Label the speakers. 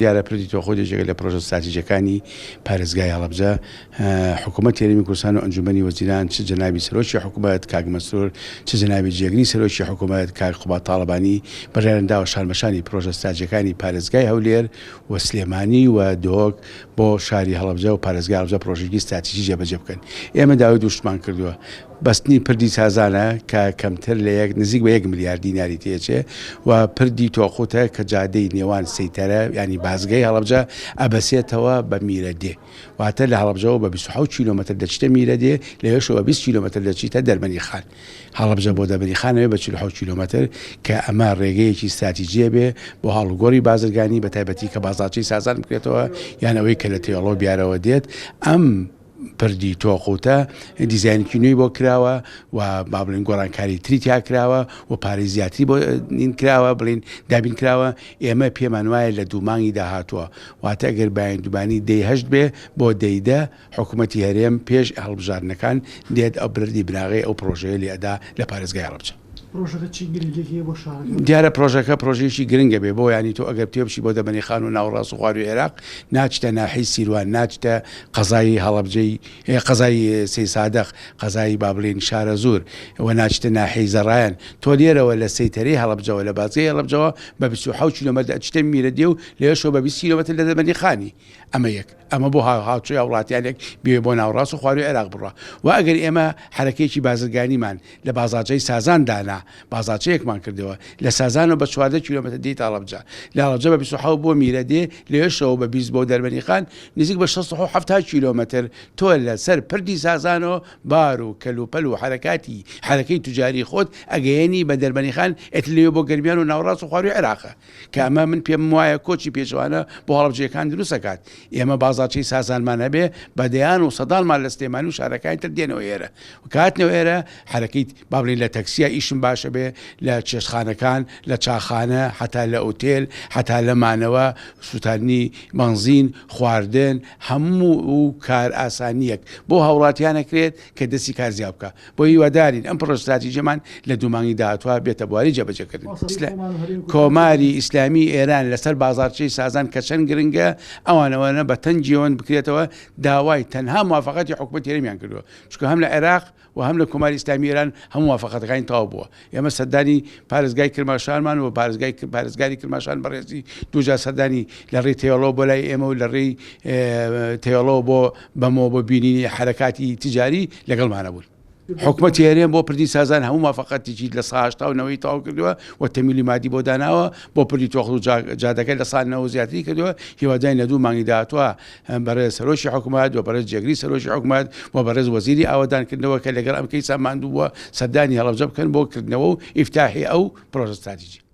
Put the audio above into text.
Speaker 1: دیارە پردی تۆخۆ یەکێکە لە پرۆژە ستراتیژیەکانی پارێزگای هەڵەبجە، حکوومەتی هەرێمی کوردستان و ئەنجوومەنی وەزیران چ جەنابی سەرۆکی حکوومەت کاک مەسرور چ جەنابی جێگری سەرۆکی حکوومەت کاک قوباد تاڵەبانی بڕیاریان داوە شانبەشانی پرۆژە ستراتیژیەکانی پارێزگای هەولێر و سلێمانی و دهۆک بۆ شاری هەڵەبجە و پارێزگای هەڵەبجە پرۆژەیەکی ستراتیژی جێبەجێ بکەن. ئێمە داوای دوو شتمان کردووە، بەستنی پردی سازانە کە کەمتر لە یەک نزیک بە یەک ملیار دیناری تێچێ و پردی تۆقوتە کە جادەی نێوان سەیتەرە یانی بازگەی هەڵەبجە ئەبەسێتەوە بە میرەدێ واتە لە هەڵەبجەوە بە 27 کیلۆمەتر دەچیتە میرەدێ لەوێشەوە بە 20 کیلۆمەتر دەچیتە دەربەنی خان هەڵەبجە بۆ دەربەنی خان ئەوێ بە 47 کیلۆمەتر کە ئەمە ڕێگەیەکی ستراتیجیە بێ بۆ هاڵوگۆڕی بازرگانی بە تایبەتی کە بازاڕچەی سازان بکرێتەوە یان ئەوەی کە لە تێڵۆ بیارەوە دێت ئەم پردی تۆقوتە دیزاینێکی نوێی بۆ کراوە و با بڵێن گۆڕانکاری تری تیا کراوە و پارەی زیاتری بۆ نین کراوە بڵین دابین کراوە ئێمە پێمان وایە لە دوو مانگی داهاتووە واتە ئەگەر باین دوبانی دەی هەشت بێ بۆ دەیدە حکوومەتی هەرێم پێش هەڵبژاردنەکان دێت ئەو بردی بناغەی ئەو پرۆژەیە لێ ئەدا لە پارێزگای هەڵەبجە.
Speaker 2: پرۆژەکە چی گرنگیەکی هەیە بۆ شارەکە؟
Speaker 1: دیارە پرۆژەکە پرۆژەیەکی گرنگە بێ بۆ یانی تۆ ئەگەر بتەوێ بچی بۆ دەبەنی خان و ناوەڕاست و خواروی عێراق ناچیتە ناحیەی سیروان ناچیتە قەزای هەڵەبجەی قەزای سەیسادق قەزای با بڵێین شارەزوور و ناچیتە ناحیەی زەڕایەن تۆ لێرەوە لە سەیتەرەی هەڵەبجەوە لە بازگەی هەڵەبجەوە بە 27 کیلۆمەتر ئەچیتە میرەدێ و لەوێشەوە بە 20 کیلۆمەتر لە دەبەنی خانی ئەمە یەک ئەمە بۆ هاوچۆی هاوڵاتیانێک بێ بۆ ناوەڕاست و خواروی عێراق بڕوا و ئەگەر ئێمە حەرەکەیەکی بازرگانیمان لە بازاڕچەی سازان دانا، بازاڕچەیەکمان کردەوە، لە سازانەوە بە 14 کیلۆمەتر دێیتە هەڵەبجە، لە هەڵەبجە بە 27 بۆ میرەدێ، لەوێشەوە بە 20 بۆ دەربەنیخان، نزیک بە 60 70 کیلۆمەتر تۆ لە سەر پردی سازانەوە بار و کەلوپەل و حەرەکاتی حەرەکەی توجاری خۆت ئەگەیەنی بە دەربەنیخان، ئیتر لەوێ بۆ گەرمیان و ناوەڕاست و خوارووی عێراقە. کە ئەمە من پێم وایە کۆچی پێچەوانە بۆ هەڵەبجەیەکان دروست ئەکات. ئێمە بازاڕچەی سازانمان هەبێ بە دەیان و سەدانمان لە سلێمانی و شارەکانی تر دێنەوە ئێرە و کە هاتنەوە ئێرە حەرەکەی با بڵێین لە تەکسیا ئیشم باشە بێ لە چێشتخانەکان لە چاخانە حەتا لە ئوتێل حەتا لە مانەوە سوتاندنی بەنزین خواردن هەموو و کار ئاسانیەک بۆ هاوڵاتیان ئەکرێت کە دەستی کار زیا بکا بۆ هیوادارین ئەم پڕۆژە ستراتیژیەمان لە دوو مانگی داهاتوە بێتە بواری جێبەجێکردن. کۆماری ئیسلامی ئێران لەسەر بازاڕچەی سازان کە چەند گرنگە ئەوان ئەوەنە بە تەنگیەوەن بکرێتەوە داوای تەنها موافقەتی حکومەتی هەرێمیان کردووە چونکە هەم لە عێراق و هەم لە کۆماری ئیسلامی ئێران هەموو موافقەتەکانی تەواو بووە ئێمە سەردانی پارێزگای کرماشانمان و پارێزگای پارێزگاری کرماشان بەڕێزی دووجار سەردانی لە ڕێی تێڵەوە بۆ لای ئێمە و لە ڕێی تێڵەوە بۆ بەمەوە بۆ بینینی حەرەکاتی تجاری لەگەڵمانە بوون. حکومەتی هەرێم بۆ پردی سازان هەموو مافەقەتێکی لە سا هەشتا و نەوەی تەواو کردووە و تەمیلی مادی بۆ داناوە بۆ پردی تۆخڵ و جادەکە لە سا نەوە زیاتری کردووە هیواداین لە دوو مانگی داهاتووە بەڕێز سەرۆکی حکومەت و بەڕێز جێگری سەرۆکی حکومەت و بەڕێز وەزیری ئاوەدانکردنەوە کە لەگەڵ ئەم کەیسە ماندوو بووە سەردانی هەڵەبجە بکەن بۆ کردنەوە و ئیفتاحی ئەو پرۆژە ستراتیجی.